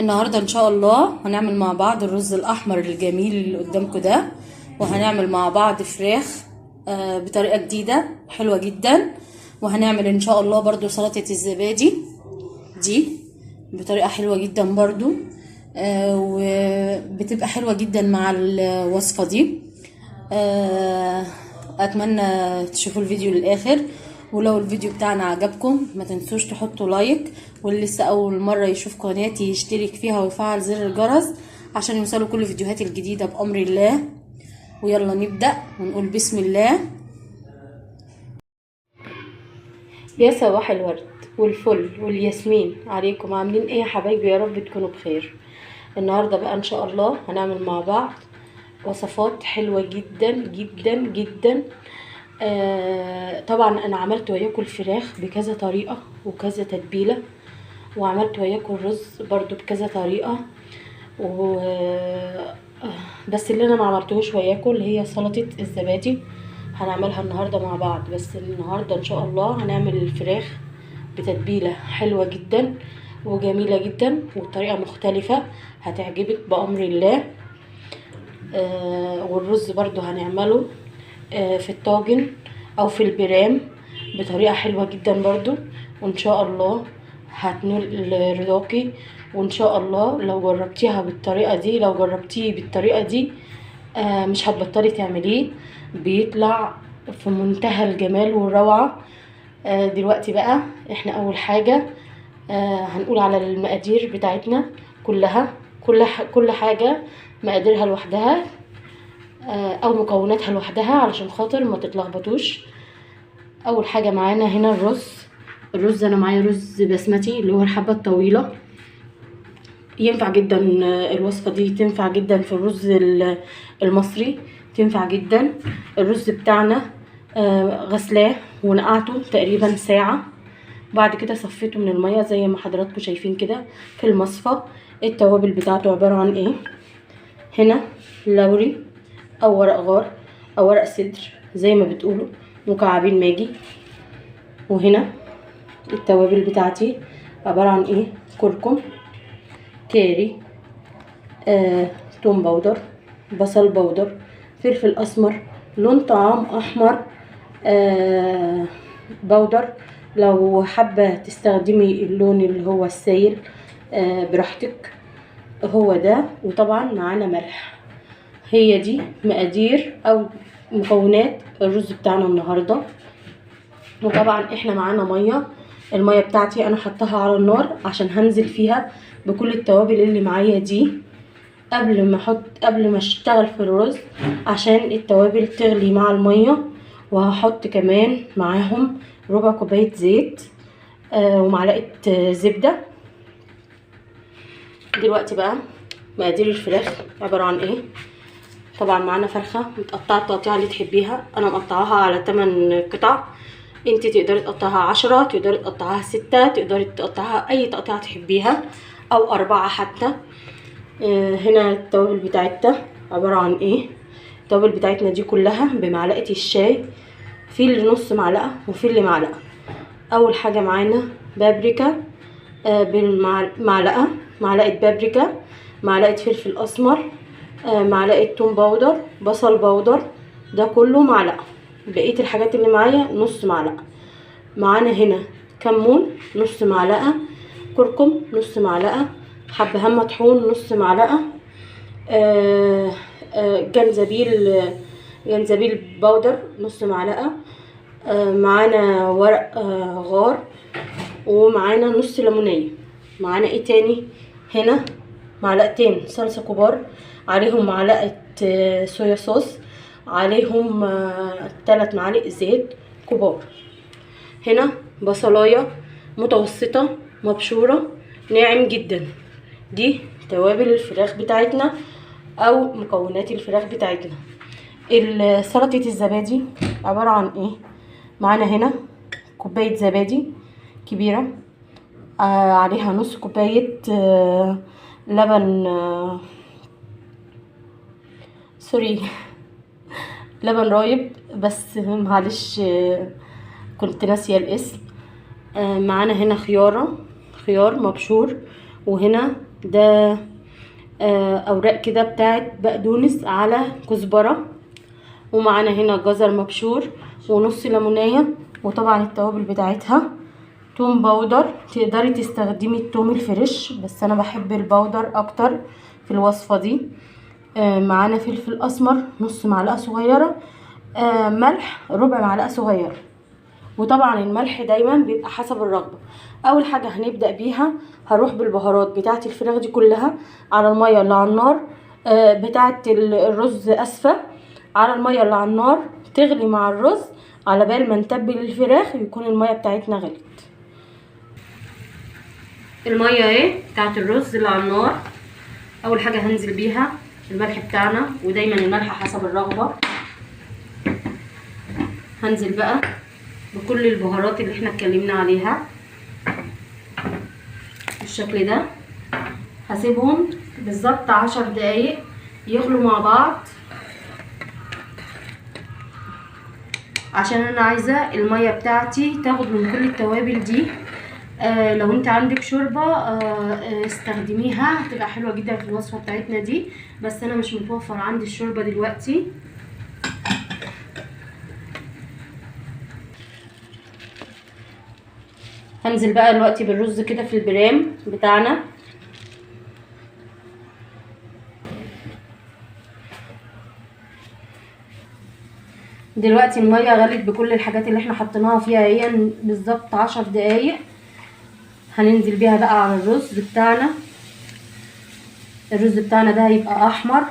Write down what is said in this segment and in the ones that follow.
النهارده ان شاء الله هنعمل مع بعض الرز الاحمر الجميل اللي قدامكم ده، وهنعمل مع بعض فراخ بطريقة جديدة حلوة جدا، وهنعمل ان شاء الله برضو سلطة الزبادي دي بطريقة حلوة جدا برضو، وبتبقى حلوة جدا مع الوصفة دي. اتمنى تشوفوا الفيديو للاخر، ولو الفيديو بتاعنا عجبكم ما تنسوش تحطوا like، واللي لسه اول مرة يشوف قناتي يشترك فيها ويفعل زر الجرس عشان يوصلوا كل فيديوهاتي الجديدة بامر الله. ويلا نبدا ونقول بسم الله. يا صباح الورد والفل والياسمين عليكم، عاملين ايه يا حبايبي؟ يا رب تكونوا بخير. النهارده بقى ان شاء الله هنعمل مع بعض وصفات حلوة جدا جدا جدا. طبعا انا عملت وياكم الفراخ بكذا طريقه وكذا تتبيله، وعملت وياكم الرز برضو بكذا طريقه، و بس اللي انا ما عملتهوش وياكم اللي هي سلطة الزبادي هنعملها النهارده مع بعض. بس النهارده ان شاء الله هنعمل الفراخ بتتبيله حلوة جدا وجميلة جدا وبطريقة مختلفة هتعجبك بامر الله. والرز برضو هنعمله في الطاجن او في البرام بطريقة حلوة جدا برضو، وان شاء الله هتنول رضاكي. وان شاء الله لو جربتيها بالطريقة دي، لو جربتيه بالطريقة دي مش هتبطلي تعمليه، بيطلع في منتهى الجمال والروعه. دلوقتي بقى احنا اول حاجة هنقول على المقادير بتاعتنا كلها، كل حاجة مقاديرها لوحدها او مكوناتها لوحدها علشان خاطر ما تتلخبطوش. اول حاجة معانا هنا الرز. الرز انا معايا رز بسمتي اللي هو الحبة الطويلة، ينفع جدا الوصفة دي، تنفع جدا في الرز المصري، تنفع جدا. الرز بتاعنا غسلاه ونقعته تقريبا ساعة، بعد كده صفيته من المية زي ما حضراتكم شايفين كده في المصفى. التوابل بتاعته عبارة عن ايه؟ هنا لوري او ورق غار او ورق سدر زي ما بتقولوا، مكعبين ماجي. وهنا التوابل بتاعتي عبارة عن ايه؟ كركم، كاري، توم powder، بصل powder، فلفل اسمر، لون طعام احمر، powder. لو حابة تستخدمي اللون اللي هو السايل براحتك، هو ده. وطبعا معانا ملح. هي دي مقادير او مكونات الرز بتاعنا النهارده. وطبعا احنا معانا مية، المية بتاعتي انا حطاها على النار عشان هنزل فيها بكل التوابل اللي معايا دي قبل ما اشتغل في الرز، عشان التوابل تغلي مع المية. وهحط كمان معاهم ربع كوباية زيت ومعلقة زبدة. دلوقتي بقى مقادير الفراخ عبارة عن ايه؟ طبعا معانا فرخة متقطعه التقطيعه اللي تحبيها، انا مقطعاها على 8 قطع، انت تقدري تقطعها 10، تقدري تقطعها 6، تقدري تقطعها اي تقطيعه تحبيها، او 4 حتى. هنا التوابل بتاعتنا عبارة عن ايه؟ التوابل بتاعتنا دي كلها بمعلقه الشاي، في اللي نص معلقه وفي اللي معلقه. اول حاجة معانا بابريكا بالمعلقه، معلقه بابريكا، معلقه فلفل اسمر، معلقه توم powder، بصل powder، ده كله معلقه. بقية الحاجات اللي معايا نص معلقه. معانا هنا كمون نص معلقه، كركم نص معلقه، حبهان مطحون نص معلقه، جنزبيل powder نص معلقه، معانا ورق غار، ومعانا نص ليمونيه. معانا ايه تاني؟ هنا معلقتين صلصه كبار، عليهم معلقه صويا صوص، عليهم 3 معالق زيت كبار. هنا بصلايه متوسطه مبشوره ناعم جدا. دي توابل الفراخ بتاعتنا او مكونات الفراخ بتاعتنا. سلطة الزبادي عبارة عن ايه؟ معانا هنا كوباية زبادي كبيرة، عليها نص كوباية لبن، sorry لبن رايب، بس معلش كنت ناسيه الاسم. معانا هنا خيار مبشور، وهنا ده اوراق كده بتاعت بقدونس على كزبره، ومعانا هنا جزر مبشور ونص ليمونيه، وطبعا التوابل بتاعتها توم powder. تقدري تستخدمي التوم ال fresh، بس انا بحب ال powder اكتر في الوصفة دي. معانا فلفل اسمر نص معلقه صغيرة، ملح ربع معلقه صغيرة، وطبعا الملح دايما بيبقى حسب الرغبة. اول حاجة هنبدا بيها هروح بالبهارات بتاعه الفراخ دي كلها على المية اللي على النار، بتاعه الرز اسفه، على المية اللي على النار تغلي مع الرز على بال ما نتبل الفراخ يكون المية بتاعتنا غلت. المية اهي بتاعه الرز اللي على النار، اول حاجة هنزل بيها الملح بتاعنا، ودايما الملح حسب الرغبة. هنزل بقى بكل البهارات اللي احنا اتكلمنا عليها بالشكل ده. هسيبهم بالظبط 10 دقايق يغلوا مع بعض، عشان انا عايزه المية بتاعتي تاخد من كل التوابل دي. لو انت عندك شوربة استخدميها، هتبقى حلوة جدا في الوصفة بتاعتنا دي، بس انا مش متوفر عندي الشوربة دلوقتي. هنزل بقى دلوقتي بالرز كده في البرام بتاعنا. دلوقتي المية غلت بكل الحاجات اللي احنا حطيناها فيها، هي بالظبط 10 دقايق. هننزل بيها بقى على الرز بتاعنا. الرز بتاعنا ده هيبقى احمر.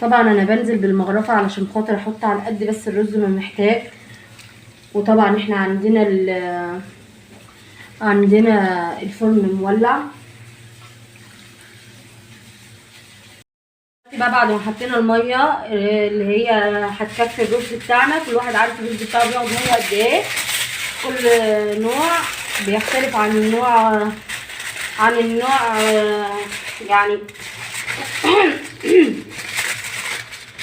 طبعا انا بنزل بالمغرفه علشان خاطر احط على قد بس الرز ما محتاج. وطبعا احنا عندنا الفرن مولع. بقى بعد ما حطينا المية اللي هي هتكفي الرز بتاعنا، كل واحد عارف الرز بتاعه بياخد مية قد ايه، كل نوع بيختلف عن النوع يعني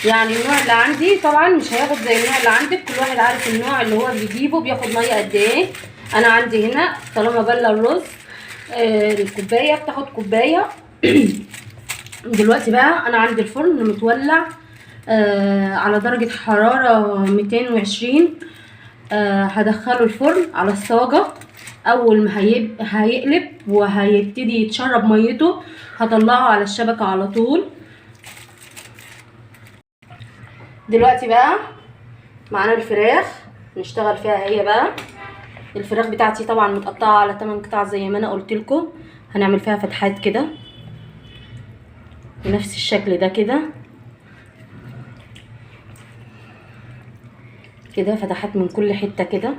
يعني النوع اللي عندي طبعا مش هياخد زي النوع اللي عندك، كل واحد عارف النوع اللي هو بيجيبه بياخد مية قد ايه. انا عندي هنا طالما بلى الرز الكوباية بتاخد كوباية. دلوقتي بقى انا عندي الفرن متولع على درجة حرارة 220. هدخله الفرن على الصاجة. اول ما هيقلب وهيبتدي يتشرب ميته هطلعه على الشبكة على طول. دلوقتي بقى معانا الفراخ نشتغل فيها. هي بقى الفراخ بتاعتي طبعا متقطعة على 8 قطع زي ما انا قلت لكم. هنعمل فيها فتحات كده بنفس الشكل ده كده كده، فتحات من كل حتة كده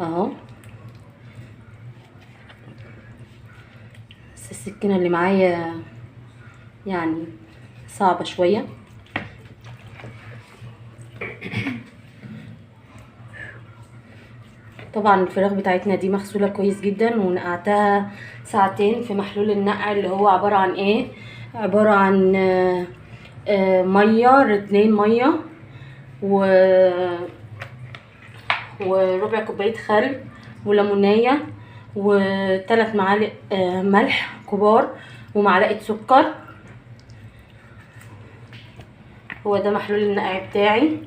اهو. بس السكينة اللي معايا يعني صعبة شوية. طبعا الفراخ بتاعتنا دي مغسولة كويس جدا، ونقعتها ساعتين في محلول النقع اللي هو عبارة عن ايه؟ عبارة عن مية، 2 مية وربع كوباية خل وليمونية و3 معالق ملح كبار ومعلقة سكر. هو ده محلول النقع بتاعي.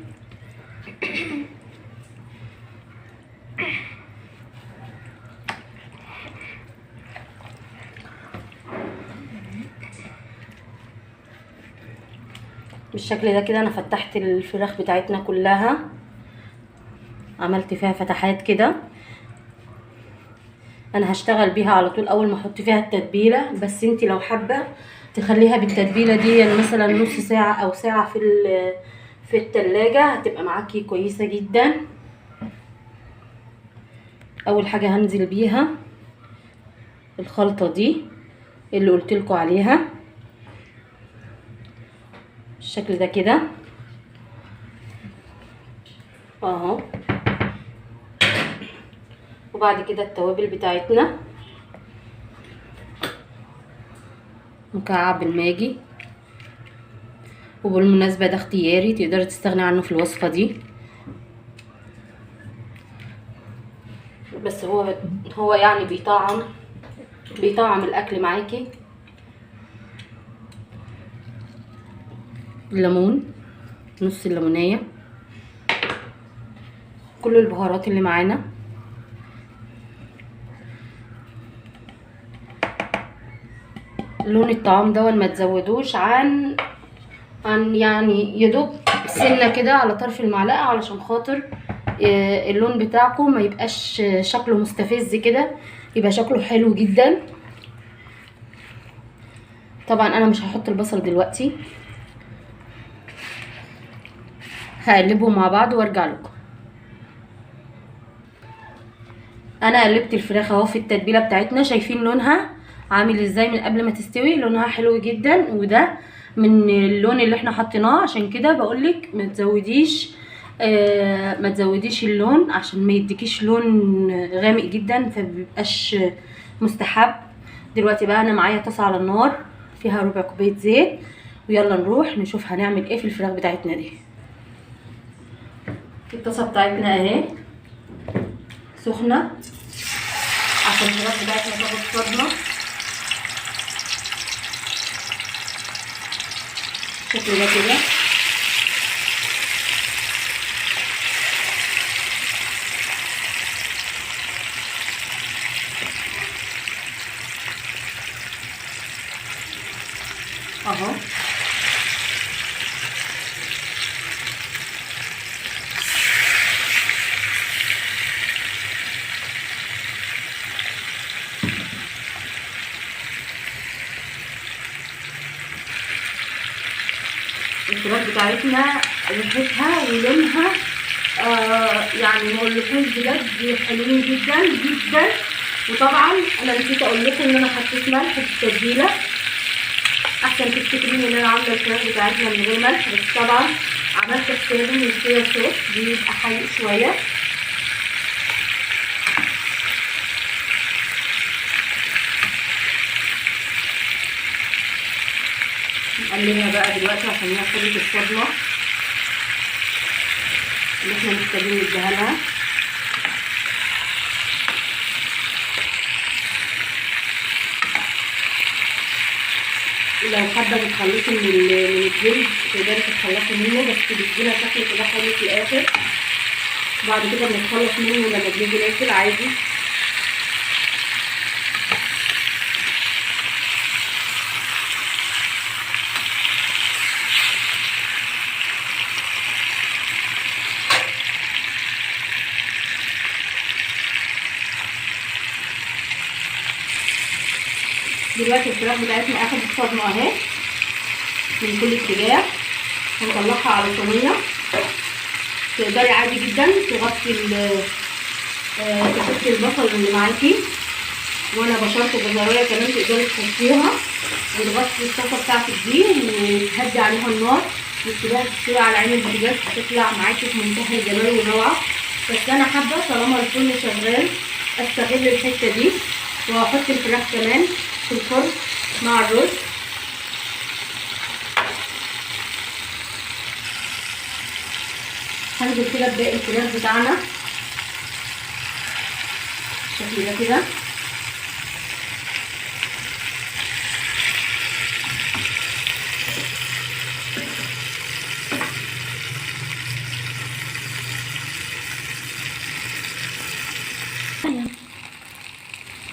بالشكل ده كده انا فتحت الفراخ بتاعتنا كلها، عملت فيها فتحات كده. انا هشتغل بيها على طول اول ما احط فيها التتبيله، بس انتي لو حابة تخليها بالتتبيله دي مثلا نص ساعة او ساعة في التلاجة هتبقى معاكي كويسة جدا. اول حاجة هنزل بيها الخلطة دي اللي قلت لكم عليها بالشكل ده كده اهو. وبعد كده التوابل بتاعتنا، مكعب الماجي، وبالمناسبة ده اختياري تقدري تستغني عنه في الوصفة دي. بس هو يعني بيطعم الاكل معاكي. الليمون، نص الليمونيه، كل البهارات اللي معانا. لون الطعام ده ما تزودوش عن يعني يدوب سنة كده على طرف المعلقة، علشان خاطر اللون بتاعكم ما يبقاش شكله مستفز كده، يبقى شكله حلو جدا. طبعا انا مش هحط البصل دلوقتي، هقلبهم مع بعض وارجع لكم. انا قلبت الفراخ اهو في التتبيله بتاعتنا، شايفين لونها عامل ازاي من قبل ما تستوي؟ لونها حلو جدا، وده من اللون اللي احنا حطيناه. عشان كده بقولك ما تزوديش اللون عشان ما يديكيش لون غامق جدا فبيبقاش مستحب. دلوقتي بقى انا معايا طاسه على النار فيها ربع كوباية زيت، ويلا نروح نشوف هنعمل ايه في الفراخ بتاعتنا دي. الطاسه بتاعتنا اهي سخنة عشان الفراخ بتاعتنا تاخد صدمة. شكل ده كده. اهو الفراخ بتاعتنا ريحتها ولونها يعني ما اقولكوش بجد حلوين جدا جدا. وطبعا انا نسيت اقول لكم ان انا حطيت ملح في التتبيله، احسن تفتكرين ان انا عامله الفراخ بتاعتنا من غير ملح، بس طبعا عملت حسابي من الصويا صوص بيبقى حريق شوية. نقلبها بقى دلوقتي عشان هي خدت الصدمة اللي احنا محتاجين نديها لها. لو حابة تتخلصي من الجلد تقدري تتخلصي منه، بس بيدينا شكل كده حلو في الاخر. بعد كده بنتخلص منه لما بنيجي ناكل عادي. دلوقتي الفراخ بتاعتنا اخدت صدمة اهي من كل اتجاه، هنطلعها على صينية. تقدري عادي جدا تغطي تحطي البصل اللي معاكي، وانا بشرت جزرايه كمان تقدري تحطيها، وتغطي الطاسه بتاعتك دي وتهدي عليها النار وتسيبيها تستوي على عين البوتاجاز، هتطلع معاكي في منتهى الجمال والروعه. بس انا حابة طالما الفرن شغال استغل الحتة دي، وهحط الفراخ كمان في الفرن مع الرز. هنزل كده بباقي الفراخ بتاعنا بالشكل ده كده.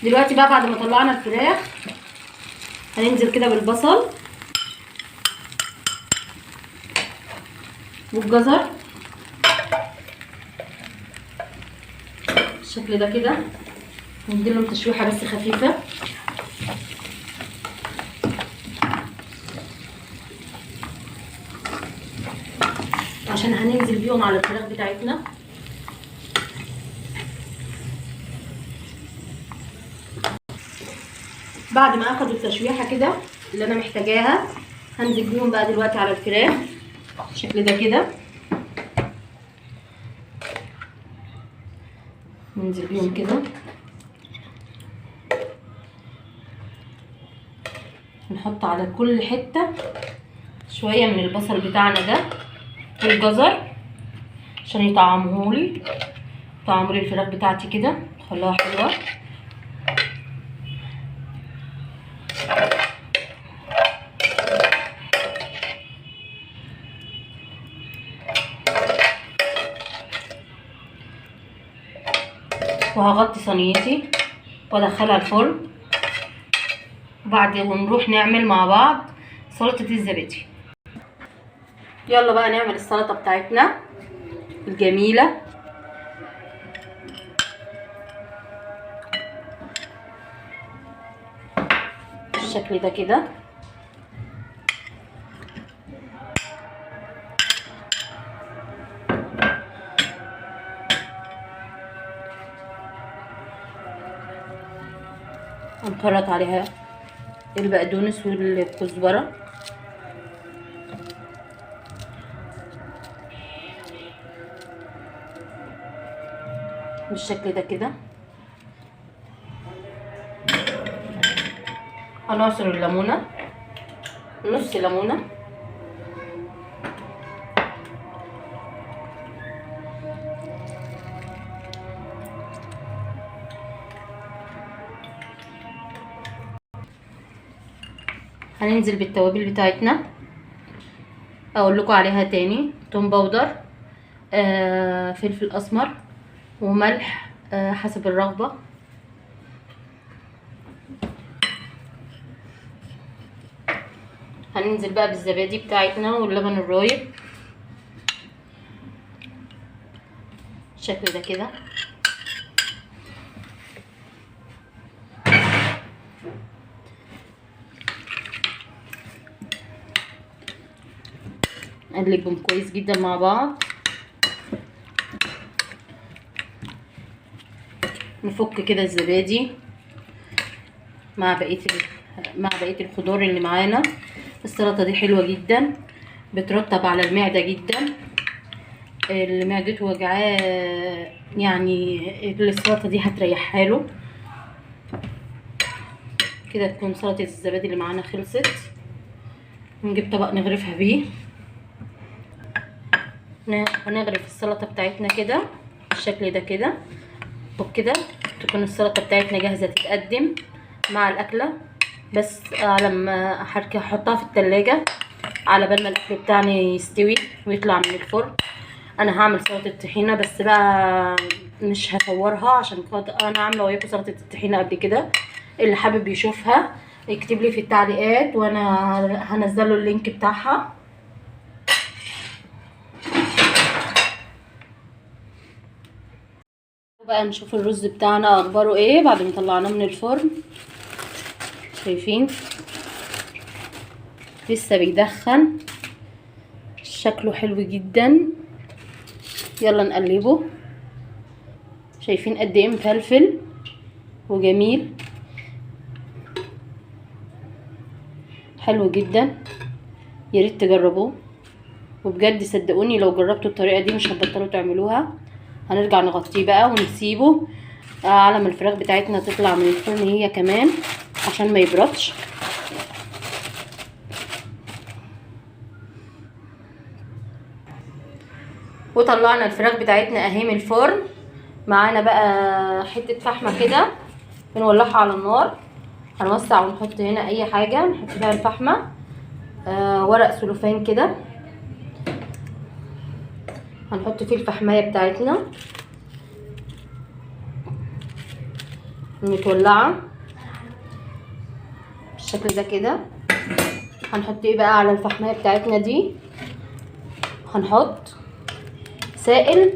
دلوقتي بقى بعد ما طلعنا الفراخ هننزل كده بالبصل والجزر بالشكل ده كده، نديلهم تشويحه بس خفيفة. عشان هننزل بيهم على الفراخ بتاعتنا. بعد ما اخدوا التشويحه كده اللي انا محتاجاها هنزل بيهم بقى دلوقتي على الفراخ بالشكل ده كده، ننزل بيهم كده، نحط على كل حتة شوية من البصل بتاعنا ده والجزر عشان يطعمهولي. طعم الفراخ بتاعتي كده، خلوها حلوة. وهغطي صينيتي وادخلها الفرن، وبعد ونروح نعمل مع بعض سلطة الزبادي. يلا بقى نعمل السلطة بتاعتنا الجميلة. بالشكل ده كده. هنخلط عليها البقدونس والكزبرة. بالشكل ده كده. هنعصر الليمونة، نص ليمونة. هننزل بالتوابل بتاعتنا، اقول لكم عليها تاني: توم powder، فلفل اسمر، وملح حسب الرغبة. هننزل بقى بالزبادي بتاعتنا واللبن الرايب بالشكل ده كده. نقلبهم كويس جدا مع بعض. نفك كده الزبادي مع بقية الخضار اللي معانا. السلطة دي حلوة جدا، بترطب على المعدة جدا. اللي معدته وجعاه يعني السلطة دي هتريحها له كده. تكون سلطة الزبادي اللي معانا خلصت. نجيب طبق نغرفها بيه. هنغرف السلطة بتاعتنا كده بالشكل ده كده. وبكده تكون السلطة بتاعتنا جاهزة تتقدم مع الاكلة. بس لما احطها في التلاجة على بال ما الاكل بتاعنا يستوي ويطلع من الفرن. انا هعمل سلطة الطحينه، بس بقى مش هصورها عشان انا عامله وياكم سلطة الطحينه قبل كده. اللي حابب يشوفها يكتب لي في التعليقات وانا هنزله ال link بتاعها. بقى نشوف الرز بتاعنا اخباره ايه بعد ما طلعناه من الفرن. شايفين لسه بيدخن، شكله حلو جدا. يلا نقلبه. شايفين قد ايه مفلفل وجميل، حلو جدا. يا ريت تجربوه، وبجد صدقوني لو جربتوا الطريقة دي مش هتبطلوا تعملوها. هنرجع نغطيه بقى ونسيبه على ما الفراخ بتاعتنا تطلع من الفرن هي كمان عشان ما يبردش. وطلعنا الفراخ بتاعتنا اهي من الفرن. معانا بقى حتة فحمه كده بنولعها على النار. هنوسع ونحط هنا اي حاجة نحط فيها الفحمه، ورق سلوفان كده هنحط فيه الفحمايه بتاعتنا متولعه بالشكل ده كده. هنحط ايه بقى على الفحمايه بتاعتنا دي؟ هنحط سائل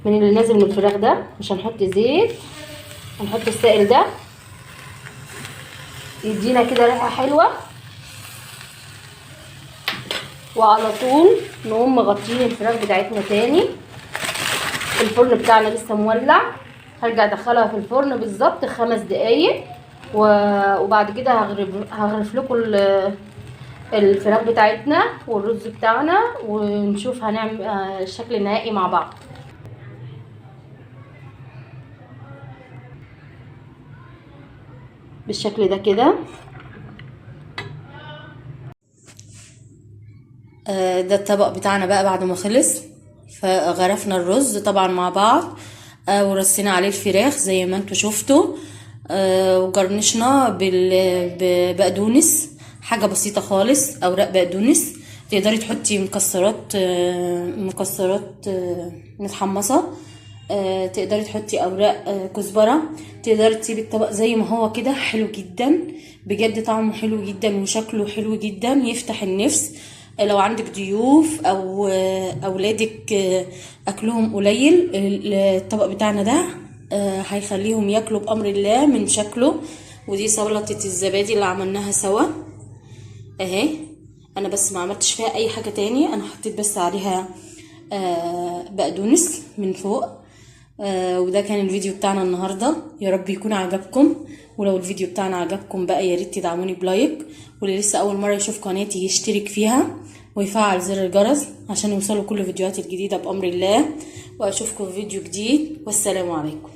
من اللي نازل من الفراخ ده، مش هنحط زيت، هنحط السائل ده يدينا كده ريحه حلوة. وعلى طول نقوم مغطيين الفراخ بتاعتنا تاني. الفرن بتاعنا لسه مولع، هرجع ادخلها في الفرن بالظبط 5 دقايق، وبعد كده هغرف لكم الفراخ بتاعتنا والرز بتاعنا، ونشوف هنعمل الشكل النهائي مع بعض. بالشكل ده كده. ده الطبق بتاعنا بقى بعد ما خلص. فغرفنا الرز طبعا مع بعض، ورصينا عليه الفراخ زي ما انتوا شفتوا، وجرنشنا ببقدونس، حاجة بسيطة خالص، اوراق بقدونس. تقدري تحطي مكسرات متحمصة، تقدري تحطي اوراق كزبرة، تقدري تسيبي الطبق زي ما هو كده، حلو جدا بجد، طعمه حلو جدا وشكله حلو جدا، يفتح النفس. لو عندك ضيوف او اولادك اكلهم قليل، الطبق بتاعنا ده هيخليهم ياكلوا بامر الله من شكله. ودي سلطة الزبادي اللي عملناها سوا اهي، انا بس ما عملتش فيها اي حاجة تاني، انا حطيت بس عليها بقدونس من فوق. وده كان الفيديو بتاعنا النهارده، يا رب يكون عجبكم. ولو الفيديو بتاعنا عجبكم بقى يا ريت تدعموني ب like، واللي لسه اول مرة يشوف قناتي يشترك فيها ويفعل زر الجرس عشان يوصلوا كل فيديوهاتي الجديدة بامر الله. واشوفكم في فيديو جديد، والسلام عليكم.